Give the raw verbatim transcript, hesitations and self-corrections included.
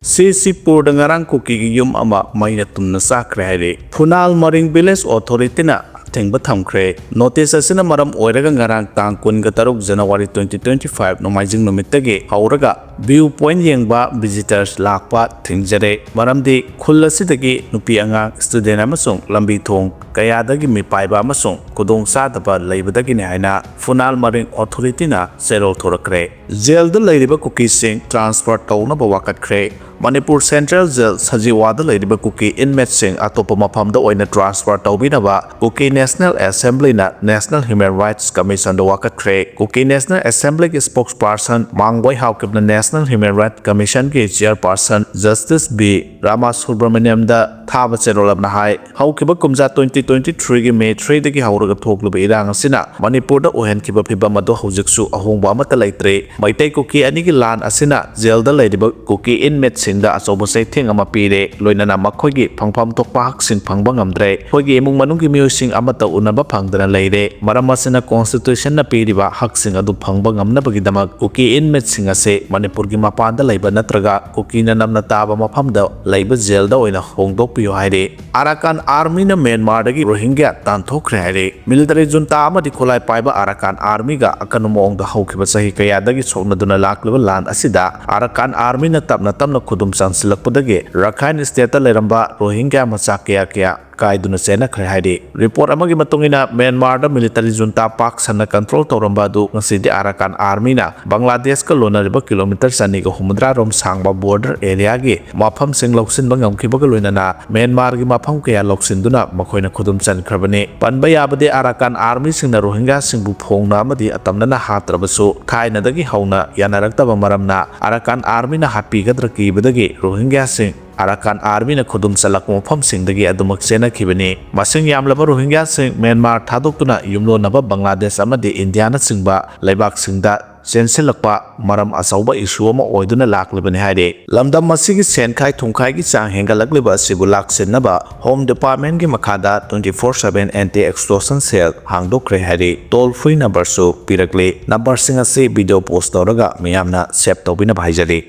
ꯁꯤꯁꯤꯄꯨꯔꯗ ꯉꯔꯥꯡ ꯀꯨꯀꯤꯒꯤ ꯌꯨꯝ ꯑꯃ ꯃꯩꯅ ꯇꯨꯝꯅ ꯆꯥꯛꯈ꯭ꯔꯦ ꯍꯥꯏꯔꯤ꯫ ꯐꯨꯅꯥꯜ ꯃꯔꯤꯡ ꯚꯤꯂꯦꯖ ꯑꯣꯊꯣꯔꯤꯇꯤꯅ ꯑꯊꯤꯡꯕ ꯊꯝꯈ꯭ꯔꯦ꯫ ꯅꯣꯇꯤꯁ ꯑꯁꯤꯅ ꯃꯔꯝ ꯑꯣꯏꯔꯒ ꯉꯔꯥꯡ ꯇꯥꯡ ꯀꯨꯟꯒ ꯇꯔꯨꯛ January twenty twenty five ꯅꯣꯡꯃꯥꯏꯖꯤꯡ ꯅꯨꯃꯤꯠꯇꯒꯤ ꯍꯧꯔꯒ ꯚ꯭ꯌꯨ ꯄꯣꯏꯟꯠ ꯌꯦꯡꯕ ꯚꯤꯖꯤꯇꯔꯁ ꯂꯥꯛꯄ ꯊꯤꯡꯖꯔꯦ꯫ ꯃꯔꯝꯗꯤ ꯈꯨꯜ ꯑꯁꯤꯗꯒꯤ ꯅꯨꯄꯤ ꯑꯉꯥꯡ, ꯁ꯭ꯇꯨꯗꯦꯟꯠ ꯑꯃꯁꯨꯡ ꯂꯝꯕꯤ ꯊꯣꯡ ꯀꯌꯥꯗꯒꯤ ꯃꯤꯄꯥꯏꯕ ꯑꯃꯁꯨꯡ ꯈꯨꯗꯣꯡꯆꯥꯗꯕ ꯂꯩꯕꯗꯒꯤꯅꯤ ꯍꯥꯏꯅ ꯐꯨꯅꯥꯜ ꯃꯔꯤꯡ ꯑꯣꯊꯣꯔꯤꯇꯤꯅ ꯆꯦꯔꯣꯜ ꯊꯣꯔꯛꯈ꯭ꯔꯦ꯫ ꯖꯦꯜꯗ ꯂꯩꯔꯤꯕ ꯀꯨꯀꯤꯁꯤꯡ ꯇ꯭ꯔꯥꯟꯁꯐꯔ ꯇꯧꯅꯕ ꯋꯥꯀꯠꯈ꯭ꯔꯦ꯫ ꯃꯅꯤꯄꯨꯔ ꯁꯦꯟꯇ꯭ꯔꯦꯜ ꯖꯦꯜ ꯁꯖꯤꯋꯥꯗ ꯂꯩꯔꯤꯕ ꯀꯨꯀꯤ ꯏꯟꯃꯦꯠꯁꯤꯡ ꯑꯇꯣꯞꯄ ꯃꯐꯝꯗ ꯑꯣꯏꯅ ꯇ꯭ꯔꯥꯟꯁꯐꯔ ꯇꯧꯕꯤꯅꯕ ꯀꯨꯀꯤ ꯅꯦꯁꯅꯦꯜ ꯑꯦꯁꯦꯝꯕ꯭ꯂꯤꯅ ꯅꯦꯁꯅꯦꯜ ꯍ꯭ꯌꯨꯃꯦꯟ ꯔꯥꯏꯠꯁ ꯀꯃꯤꯁꯟꯗ ꯋꯥꯀꯠꯈ꯭ꯔꯦ꯫ ꯀꯨꯀꯤ ꯅꯦꯁꯅꯦꯜ ꯑꯦꯁꯦꯝꯕ꯭ꯂꯤꯒꯤ ꯁ꯭ꯄꯣꯛꯁ ꯄꯥꯔꯁꯟ ꯃꯥꯡꯒꯣꯏ ꯍꯥꯎꯀꯤꯞꯅ ꯅꯦꯁꯅꯦꯜ ꯍ꯭ꯌꯨꯃꯦꯟ ꯔꯥꯏꯠꯁ ꯀꯃꯤꯁꯟꯒꯤ ꯆꯤꯌꯔꯄꯥꯔꯁꯟ ꯖꯁꯇꯤꯁ ꯕꯤ ꯔꯥꯃꯥꯁꯨꯕ꯭ꯔꯃꯅꯤꯌꯝꯗ ꯊꯥꯕ ꯆꯦꯔꯣꯜ ꯑꯃꯅ ꯍꯥꯏ, ꯍꯧꯈꯤꯕ ꯀꯨꯝꯖꯥ twenty twenty three ꯒꯤ May three ꯗꯒꯤ ꯍꯧꯔꯒ ꯊꯣꯛꯂꯤꯕ ꯏꯔꯥꯡ ꯑꯁꯤꯅ ꯃꯅꯤꯄꯨꯔꯗ ꯑꯣꯏꯍꯟꯈꯤꯕ ꯐꯤꯚꯝ ꯑꯗꯨ ꯍꯧꯖꯤꯛꯁꯨ ꯑꯍꯣꯡꯕ ꯑꯃꯠꯇ ꯂꯩꯇ꯭ꯔꯤ꯫ ꯃꯩꯇꯩ ꯀꯨꯀꯤ ꯑꯅꯤꯒꯤ ꯂꯥꯟ ꯑꯁꯤꯅ ꯖꯦꯜꯗ ꯂꯩꯔꯤꯕ ꯀꯨꯀꯤ ꯏꯟꯃꯦꯠꯁꯤꯡꯗ ꯑꯆꯧꯕ ꯆꯩꯊꯦꯡ ꯑꯃ ꯄꯤꯔꯦ, ꯂꯣꯏꯅꯅ ꯃꯈꯣꯏꯒꯤ ꯐꯪꯐꯝ ꯊꯣꯛꯄ ꯍꯛꯁꯤꯡ ꯐꯪꯕ ꯉꯝꯗ꯭ꯔꯦ꯫ ꯑꯩꯈꯣꯏꯒꯤ ꯏꯃꯨꯡ ꯃꯅꯨꯡꯒꯤ ꯃꯤꯑꯣꯏꯁꯤꯡ ꯑꯃꯠꯇ ꯎꯅꯕ ꯐꯪꯗꯅ ꯂꯩꯔꯦ꯫ ꯃꯔꯝ ꯑꯁꯤꯅ ꯀꯣꯟꯁꯇꯤꯇ꯭ꯌꯨꯁꯟꯅ ꯄꯤꯔꯤꯕ ꯍꯛꯁꯤꯡ ꯑꯗꯨ ꯐꯪꯕ ꯉꯝꯅꯕꯒꯤꯗꯃꯛ ꯀꯨꯀꯤ ꯏꯟꯃꯦꯠꯁꯤꯡ ꯑꯁꯤ ꯃꯅꯤꯄꯨꯔꯒꯤ ꯃꯄꯥꯟꯗ ꯂꯩꯕ ꯅꯠꯇ꯭ꯔꯒ ꯀꯨꯀꯤꯅ ꯅꯝꯅ ꯇꯥꯕ ꯃꯐꯝꯗ ꯂꯩꯕ ꯖꯦꯜꯗ ꯑꯣꯏꯅ ꯍꯣꯡꯗꯣꯛꯄꯤꯌꯨ ꯍꯥꯏꯔꯤ꯫ ꯑꯔꯥꯀꯥꯟ ꯑꯥꯔꯃꯤꯅ ꯃ꯭ꯌꯥꯟꯃꯥꯔꯗꯒꯤ ꯔꯣꯍꯤꯡꯒ꯭ꯌꯥ ꯇꯥꯟꯊꯣꯛꯈ꯭ꯔꯦ ꯍꯥꯏꯔꯤ꯫ ꯃꯤꯂꯤꯇꯔꯤ ꯖꯨꯟꯇꯥ ꯑꯃꯗꯤ ꯈꯨꯠꯂꯥꯏ ꯄꯥꯏꯕ ꯑꯔꯥꯀꯥꯟ ꯑꯥꯔꯃꯤꯒ ꯑꯀꯟꯕ ꯃꯑꯣꯡꯗ ꯍꯧꯈꯤꯕ ꯆꯍꯤ ꯀꯌꯥꯗꯒꯤ ꯁꯣꯛꯅꯗꯨꯅ ꯂꯥꯛꯂꯤꯕ ꯂꯥꯟ ꯑꯁꯤꯗ ꯑꯔꯥꯀꯥꯟ ꯑꯥꯔꯃꯤꯅ ꯇꯞꯅ ꯇꯞꯅ ꯈꯨꯗꯨꯝ ꯆꯟꯁꯤꯜꯂꯛꯄꯗꯒꯤ ꯔꯈꯥꯏꯟ ꯁ꯭ꯇꯦꯠꯇ ꯂꯩꯔꯝꯕ ꯔꯣꯍꯤꯡꯒ꯭ꯌꯥ ꯃꯆꯥ ꯀꯌꯥ ꯀꯌꯥ ꯀꯥꯏꯗꯨꯅ ꯆꯦꯟꯅꯈ꯭ꯔꯦ ꯍꯥꯏꯔꯤ꯫ ꯔꯤꯄꯣꯔꯠ ꯑꯃꯒꯤ ꯃꯇꯨꯡ ꯏꯟꯅ, ꯃ꯭ꯌꯥꯟꯃꯥꯔꯗ ꯃꯤꯂꯤꯇꯔꯤ ꯖꯨꯟꯇꯥ ꯄꯥꯛ ꯁꯟꯅ ꯀꯟꯇ꯭ꯔꯣꯜ ꯇꯧꯔꯝꯕ ꯑꯗꯨ ꯉꯁꯤꯗꯤ ꯑꯔꯥꯀꯥꯟ ꯑꯥꯔꯃꯤꯅ ꯕꯪꯒ꯭ꯂꯥꯗꯦꯁꯀ ꯂꯣꯟꯅꯔꯤꯕ ꯀꯤꯂꯣꯃꯤꯇꯔ ꯆꯅꯤꯒ ꯍꯨꯝꯐꯨꯇꯔꯥ ꯔꯣꯝ ꯁꯥꯡꯕ ꯕꯣꯔꯗꯔ ꯑꯦꯔꯤꯌꯥꯒꯤ ꯃꯐꯝꯁꯤꯡ ꯂꯧꯁꯤꯟꯕ ꯉꯝꯈꯤꯕꯒ ꯂꯣꯏꯅꯅ ꯃ꯭ꯌꯥꯟꯃꯥꯔꯒꯤ ꯃꯐꯝ ꯀꯌꯥ ꯂꯧꯁꯤꯟꯗꯨꯅ ꯃꯈꯣꯏꯅ ꯈꯨꯗꯨꯝ ꯆꯟꯈ꯭ꯔꯕꯅꯤ꯫ ꯄꯟꯕ ꯌꯥꯕꯗꯤ, ꯑꯔꯥꯀꯥꯟ ꯑꯥꯔꯃꯤꯁꯤꯡꯅ ꯔꯣꯍꯤꯡꯒ꯭ꯌꯥꯁꯤꯡꯕꯨ ꯐꯣꯡꯅ ꯑꯃꯗꯤ ꯑꯇꯝꯅꯅ ꯍꯥꯠꯇ꯭ꯔꯕꯁꯨ, ꯊꯥꯏꯅꯗꯒꯤ ꯍꯧꯅ ꯌꯥꯅꯔꯛꯇꯕ ꯃꯔꯝꯅ ꯑꯔꯥꯀꯥꯟ ꯑꯥꯔꯃꯤꯅ ꯍꯥꯠꯄꯤꯒꯗ꯭ꯔꯥ ꯀꯤꯕꯗꯒꯤ ꯔꯣꯍꯤꯡꯒ꯭ꯌꯥꯁꯤꯡ ꯑꯔꯥꯀꯥꯟ ꯑꯥꯔꯃꯤꯅ ꯈꯨꯗꯨꯝ ꯆꯜꯂꯛꯄ ꯃꯐꯝꯁꯤꯡꯗꯒꯤ ꯑꯗꯨꯃꯛ ꯆꯦꯟꯅꯈꯤꯕꯅꯤ꯫ ꯃꯁꯤꯡ ꯌꯥꯝꯂꯕ ꯔꯣꯍꯤꯡꯒ꯭ꯌꯥꯁꯤꯡ ꯃ꯭ꯌꯥꯟꯃꯥꯔ ꯊꯥꯗꯣꯛꯇꯨꯅ ꯌꯨꯝꯂꯣꯟꯅꯕ ꯕꯪꯒ꯭ꯂꯥꯗꯦꯁ ꯑꯃꯗꯤ ꯏꯟꯗꯤꯌꯥꯅꯆꯤꯡꯕ ꯂꯩꯕꯥꯛꯁꯤꯡꯗ ꯆꯦꯟꯁꯤꯜꯂꯛꯄ ꯃꯔꯝ ꯑꯆꯧꯕ ꯏꯁꯨ ꯑꯃ ꯑꯣꯏꯗꯨꯅ ꯂꯥꯛꯂꯤꯕꯅꯤ ꯍꯥꯏꯔꯤ꯫ ꯂꯝꯗꯝ ꯑꯁꯤꯒꯤ ꯁꯦꯟꯈꯥꯏ ꯊꯨꯝꯈꯥꯏꯒꯤ ꯆꯥꯡ ꯍꯦꯟꯒꯠꯂꯛꯂꯤꯕ ꯑꯁꯤꯕꯨ ꯂꯥꯛꯁꯤꯟꯅꯕ ꯍꯣꯝ ꯗꯤꯄꯥꯔꯠꯃꯦꯟꯒꯤ ꯃꯈꯥꯗ twenty four seven anti extortion cell ꯍꯥꯡꯗꯣꯛꯈ꯭ꯔꯦ ꯍꯥꯏꯔꯤ꯫ ꯇꯣꯜ ꯐ꯭ꯔꯤ ꯅꯝꯕꯔꯁꯨ ꯄꯤꯔꯛꯂꯤ꯫ ꯅꯝꯕꯔꯁꯤꯡ ꯑꯁꯤ ꯚꯤꯗꯤꯑꯣ ꯄꯣꯁ ꯇꯧꯔꯒ ꯃꯤꯌꯥꯝꯅ ꯁꯦꯚ ꯇꯧꯕꯤꯅꯕ ꯍꯥꯏꯖꯔꯤ꯫